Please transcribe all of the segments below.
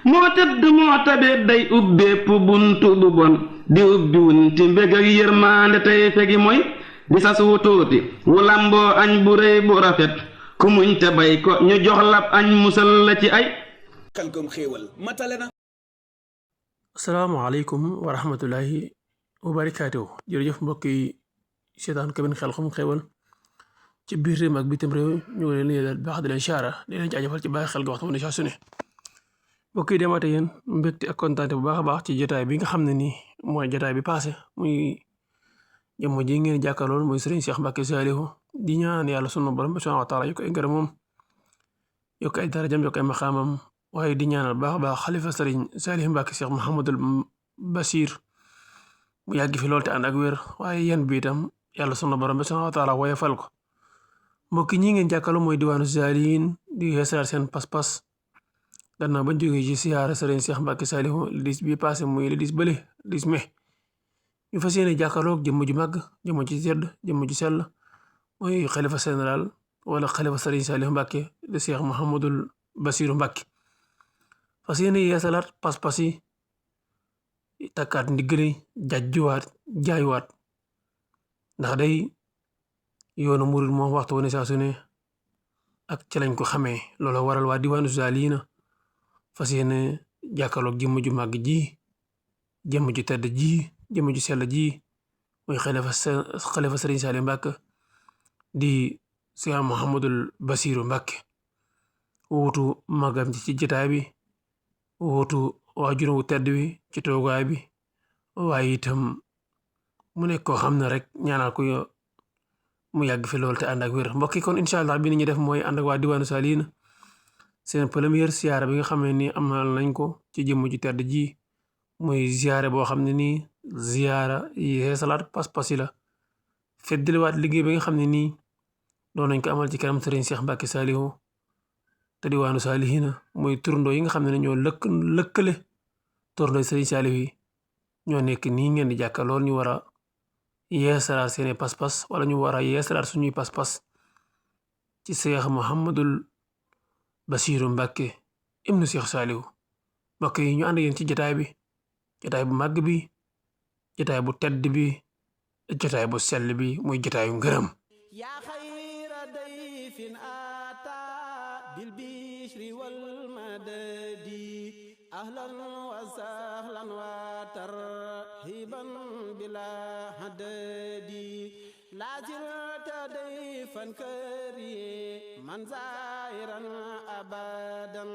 moo tëdd moo tabeet day ubbeepp buntu bu bon di ubbi wunti mbég ak yërmaande tey fegi mooy di sas wu tuuti wu lamboo añ bu rëy bu rafet ku muñ te bay ko ñu jox lab añ musal la ci ay Xelcom xéewal matale na. asalaamaaleykum wa rahmatullahi wa barakaatuh. jërëjëf mbokk yi seetaan kabin Xelcom xéewal ci biir réew ak bitim réew ñu ngi leen di baax di leen siyaara di leen jaajëfal ci bàyyi xel gi waxtu bu ne saa su ne mbokk yi demaate yéen mbégte ak kontaante bu baax a baax ci jotaay bi nga xam ne nii mooy jotaay bi passé muy jëmm ji ngeen jàkkaarlool muy Serigne Cheikh Mbacké Saliou di ñaan yàlla sunu borom subhanahu wa taala yokk ay ngërëmam yokk ay darajam yokk ay maqaamam waaye di ñaanal baax a baax xalifa Serigne Saliou Mbacké Cheikh Mouhamadul Bachir mu yàgg fi lool te ànd ak wér waaye yéen bi itam yàlla sunu borom subhanahu wa taala woyofal ko. mbokk ñi ngeen jàkkaarloo mooy diwaanu Zaliin di yeesalaat seen pas-pas gannaaw bañ jógee ci siyaara Serigne Cheikh Mbacké Saliou le 10 bi passé muy le 10 bële 10 mai ñu fas yéene jàkkaarloog jëmm ju màgg jëmm ju tedd jëmm ju sell mooy xalifa général wala xalifa Serigne Saliou Mbacké de Cheikh Mouhamadul Bassirou Mbacké fas yéene yeesalaat pas-pas yi takkaat ndiggali jajjuwaat jaayuwaat ndax day yoonu murid moom waxtu wane saa su ne ak ci lañ ko xamee loola waral waa diwaanu Zaliina fas yéene jàkkaarloog jëmm ju màgg ji jëmm ju tedd ji jëmm ju sell ji mooy xalifa Serigne Saliou Mbacké di Cheikh Mouhamadul Bassirou Mbacké wuutu magam ci jotaay bi wuutu waajuram wu tedd wi ci toogaay bi waaye itam mu nekk koo xam ne rek ñaanal ko mu yàgg fi lool te ànd ak wér mbokk yi kon incha allah bi ni ñuy def mooy ànd ak waa diwaanu Zaliina seen première siyaare bi nga xam ne nii amal nañ ko ci jëmm ju tedd ji muy ziyaare boo xam ne nii ziyaara yeesalaat pas-pas yi la feddaliwaat liggéey bi nga xam ne nii doon nañ ko amal ci kanam Serigne Cheikh Mbacké Saliou te diwaanu Zaliina muy turndoo yi nga xam ne ñoo lëkkale turndoo Serigne Saliou yi ñoo nekk nii ngeen di jàkkaarloo ñu war a yeesalaat seeni pas-pas wala ñu war a yeesalaat suñuy pas-pas ci Cheikh Mouhamadul Bassirou Mbacké ibnu Cheikh Saliou mbokk yi ñu ànd yéen ci jotaay bi jotaay bu màgg bi jotaay bu tedd bi jotaay bu sell bi muy jotaayu ngërëm yaa xayra dayfin ata bil bishri wal madadi ahlan wa sahlan wa tarhiban bila hadadi la zilta dayfan kariman zairan abadan.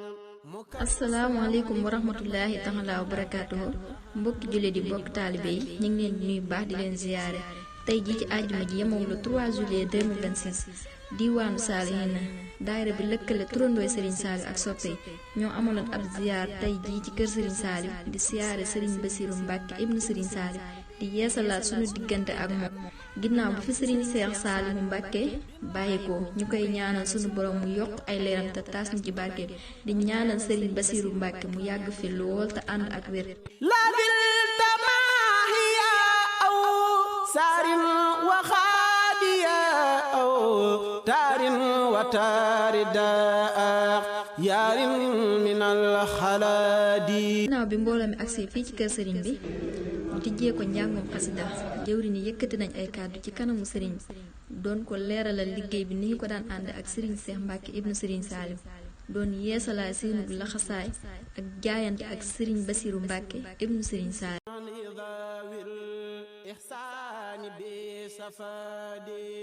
asalaamaaleykum wa rahmatullahi taala wa barakaatuhu mbokki jullit di mbokk taalibe yi ñu ngi leen di nuyu baax di leen ziyaare tey jii ci àjjuma ji yemoom le 3 juillet 2026 diwaanu Zaliina daayira bi lëkkale turandooy Serigne Saliou ak soppe ñoo amaloon ab ziyaar tey jii ci kër Serigne Saliou di siyaare Serigne Bassirou Mbacké ibnu Serigne Saliou di yeesalaat suñu diggante ak moom ginnaaw bu fi Serigne Cheikh Saliou Mbacké bàyyi ko ñu koy ñaanal suñu borom mu yokk ay leeram te taas ñu ci barke di ñaanal Serigne Bassirou Mbacké mu yàgg fi lool te ànd ak wér saarin wa xaadiya aw taarin wa taarida yaarin min alxalaadi. ginnaaw bi mbooloo mi agsi fii ci kër sëriñ bi ñu tijjee ko njàngum xasida jëwri ni yëkkati nañ ay kàddu ci kanamu sëriñ bi doon ko leeralal liggéey bi ni ñu ko daan ànd ak sëriñ Cheikh Mbacké ibnu sëriñ Saliou doon yeesalaay seenu laxasaay ak jaayante ak sëriñ Bassirou Mbacké ibnu sëriñ Saliou. إحسان بصفادي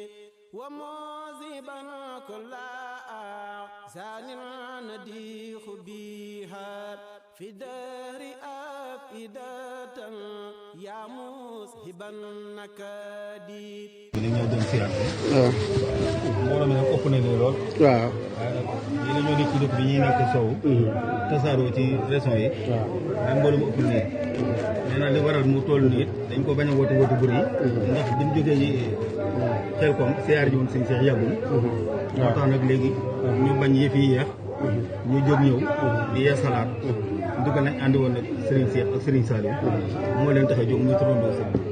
وموزبا كل أحسان نديخ بها في دار أفئدة يا موسهبا نكادي li ñoo jëm siyaat waaw mbooloo mi nag ëpp na lool waaw ñi la ñoo nekk ci dëkk bi ñuy nekk sow tasaaroo ci région yi waaye mbooloo mu ëpp nii nee naa li waral mu toll nii dañ ko bañ a woote bu rëy ndax biñ jógee yi Xelcom siyaar ji woon sëñ Cheikh yàggul moo tax nag léegi ñu bañ yëf yi yeex ñu jóg ñëw di yeesalaat dëgg nañ àndi woon nag Serigne Cheikh ak Serigne Saliou moo leen tax a jóg muy turandoo Serigne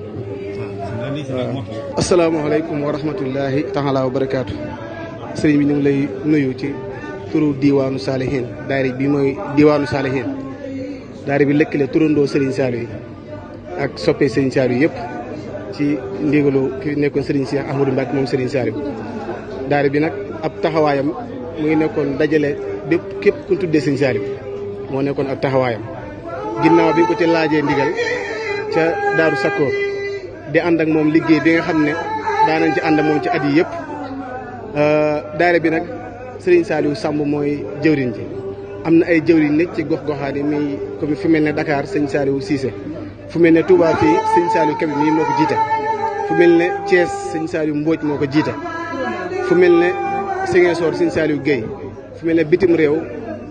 asalaamaaleykum wa rahmatullahi taala wa barakaatu sëriñ bi ñu ngi lay nuyu ci turu diwaanu Zaliina daayira bi mooy diwaanu Zaliina daara bi lëkkale turandoo Serigne Saliou yi ak soppe Serigne Saliou yëpp ci ndigalu ki nekkoon Serigne Cheikh Ahmadou Mbacke moom Serigne Saliou. daara bi nag ab taxawaayam mu ngi nekkoon dajale bépp képp ku tuddee Serigne Saliou moo nekkoon ab taxawaayam ginnaaw bi ko ci laajee ndigal ca Daaru Sakkoor di ànd ak moom liggéey bi nga xam ne daanañ ci ànd ak moom ci at yi yëpp daara bi nag Serigne Saliou Samb mooy jëwriñ ji am na ay jëwriñ nekk ci gox-goxaan yi muy comme fu mel ne Dakar Serigne Saliou Cissé fu mel ne Touba fii Serigne Saliou Kébé mii moo ko jiite fu mel ne Thiès Serigne Saliou Mbodj moo ko jiite fu mel ne Ziguinchor Serigne Saliou Guèye fu mel ne bitim réew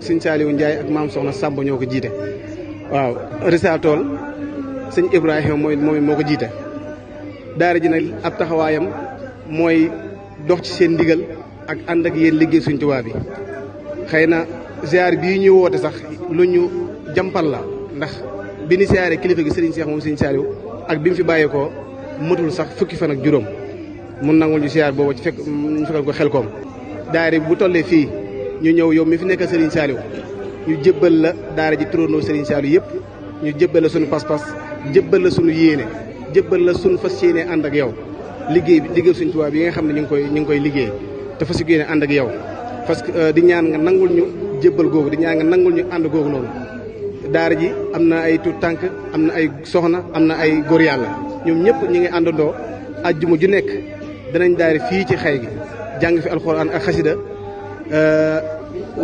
Serigne Saliou Ndiaye ak maam Soxna Samb ñoo ko jiite waaw Rissa Tool sëñ Ibrahima moom moo ko jiite daara ji nag ab taxawaayam mooy dox ci seen ndigal ak ànd ak yéen liggéey suñ Tuubaa bi xëy na ziar bii ñuy woote sax lu ñu jàmpal la ndax bi ni siyaare kilifa gi Serigne Cheikh moom Serigne Saliou ak bi mu fi bàyyeekoo matul sax fukki fan ak juróom mun nangul ñu siyaar boobu ci ñu fekkal ko Xelkom daara bi bu tollee fii ñu ñëw yow mi fi nekkal Serigne Saliou ñu jébbal la daara ji turandoo Serigne Saliou yëpp ñu jébbal la suñu pas-pas jébbal la suñu yéene jébbal la suñu fas yéene ànd ak yow liggéey suñu Tuubaa bi nga xam ne ñu ngi koy liggéey te fas yéene ànd ak yow parce que di ñaan nga nangul ñu jébbal googu di ñaan nga nangul ñu ànd googu noonu daara ji am na ay tuut tànk am na ay soxna am na ay góor yàlla ñoom ñëpp ñu ngi àndandoo ajjuma ju nekk danañ daari fii ci xay gi jàng fi alxuraan ak xasida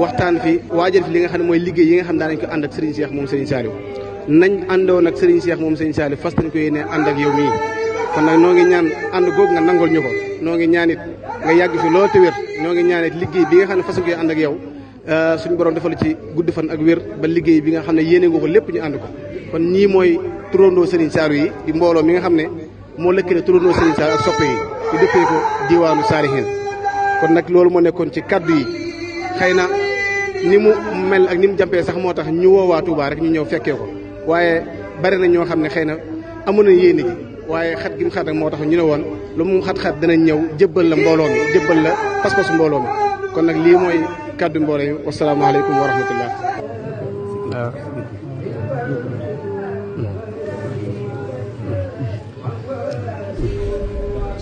waxtaan fi waajal fi li nga xam ne mooy liggéey yi nga xam daanañ ko ànd ak Serigne Cheikh moom Serigne Saliou nañ àndoon ak Serigne Cheikh moom Serigne Saliou fas nañ ko yéene ànd ak yow mii kon nag noo ngi ñaan ànd googu nga nangul ñu ko noo ngi ñaan it nga yàgg fi loolu te wér noo ngi ñaan it liggéey bi nga xam ne fas nañ koy ànd ak yow suñu borom defal ci gudd fan ak wér ba liggéey bi nga xam ne yéene nga ko lépp ñu ànd ko kon ñii mooy turandoo Serigne Saliou yi di mbooloo mi nga xam ne moo lëkkale turandoo Serigne Saliou ak soppe yi di dëppee ko diwaanu Saalihiin kon nag loolu moo nekkoon ci kaddu yi xëy na ni mu mel ak ni mu jàmpee sax moo tax ñu woowaa Touba rek ñu ñëw fekkee ko waaye bari na ñoo xam ne xëy na amoon na yéene ji waaye xat gi mu xat ak moo tax ñu ne woon lu mu xat-xat danañ ñëw jébbal la mbooloo mi jébbal la pas-pasu mbooloo mi kon nag lii mooy kaddu mbooloo mi wasalaamaaleykum wa rahmatullah.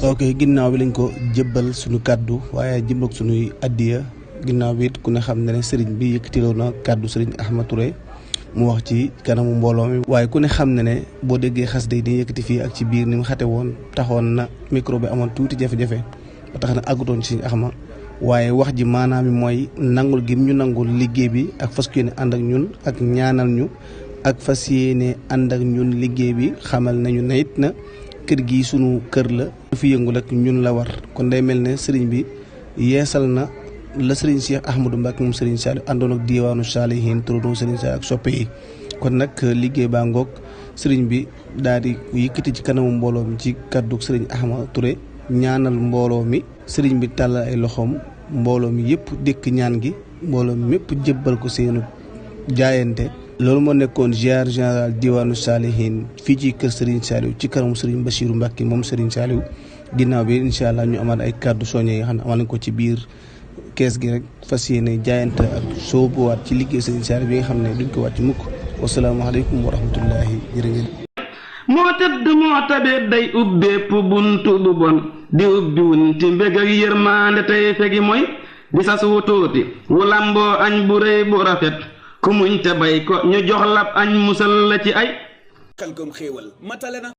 ok ginnaaw bi lañ ko jébbal suñu kaddu waaye jëmbal suñuy addiya ginnaaw bi it ku ne xam ne ne sëriñ bi yëkkatiloo na kaddu sëriñ Ahmad Touré mu wax ci kanamu mbooloo mi waaye ku ne xam ne ne boo déggee xas day di yëkkati fii ak ci biir ni mu xate woon taxoon na micro bi amoon tuuti jafe-jafe ba tax na àggutoon ci sëriñ Ahmad waaye wax ji maanaam mi mooy nangul gi ñu nangul liggéey bi ak fas yéene ànd ak ñun ak ñaanal ñu ak fas yéene ànd ak ñun liggéey bi xamal nañu ne it na kër gi sunu kër la fi yëngu rek ñun la war kon day mel ne sëriñ bi yeesal na la sëriñ Cheikh Ahmadou Mbacke moom sëriñ Saliou àndoon ak diwaanu Saalihiin turandoo sëriñ Saliou ak soppe yi kon nag liggéey baa ngoog sëriñ bi daal di yëkkati ci kanamu mbooloo mi ci kaddu sëriñ Ahmad Touré ñaanal mbooloo mi sëriñ bi tàllal ay loxoom mbooloo mi yëpp dékk ñaan gi mbooloo mi mépp jébbal ko seenu jaayante loolu moo nekkoon ziar général diwaanu Saalihiin fii ci kër Serigne Saliou ci kanamu Serigne Bassirou Mbacke moom Serigne Saliou ginnaaw bi incha allah ñu amaat ay kàddu soññe yi nga xam ne amal nañ ko ci biir kees gi rek fas yéene jaayante ak soobuwaat ci liggéey Serigne Saliou bi nga xam ne duñ ko wàcc mukk wasalaamaaleykum wa rahmatullahi jërë ngeen. moo tëdd moo tabee day ubbeepp buntu bu bon di ubbi wunti mbég ak yërmaande tey fegi mooy di sas wu tuuti wu lamboo añ bu rëy bu rafet ku muñ te bay ko ñu jox lab añ musal la ci ay Khelcom xéewal matale na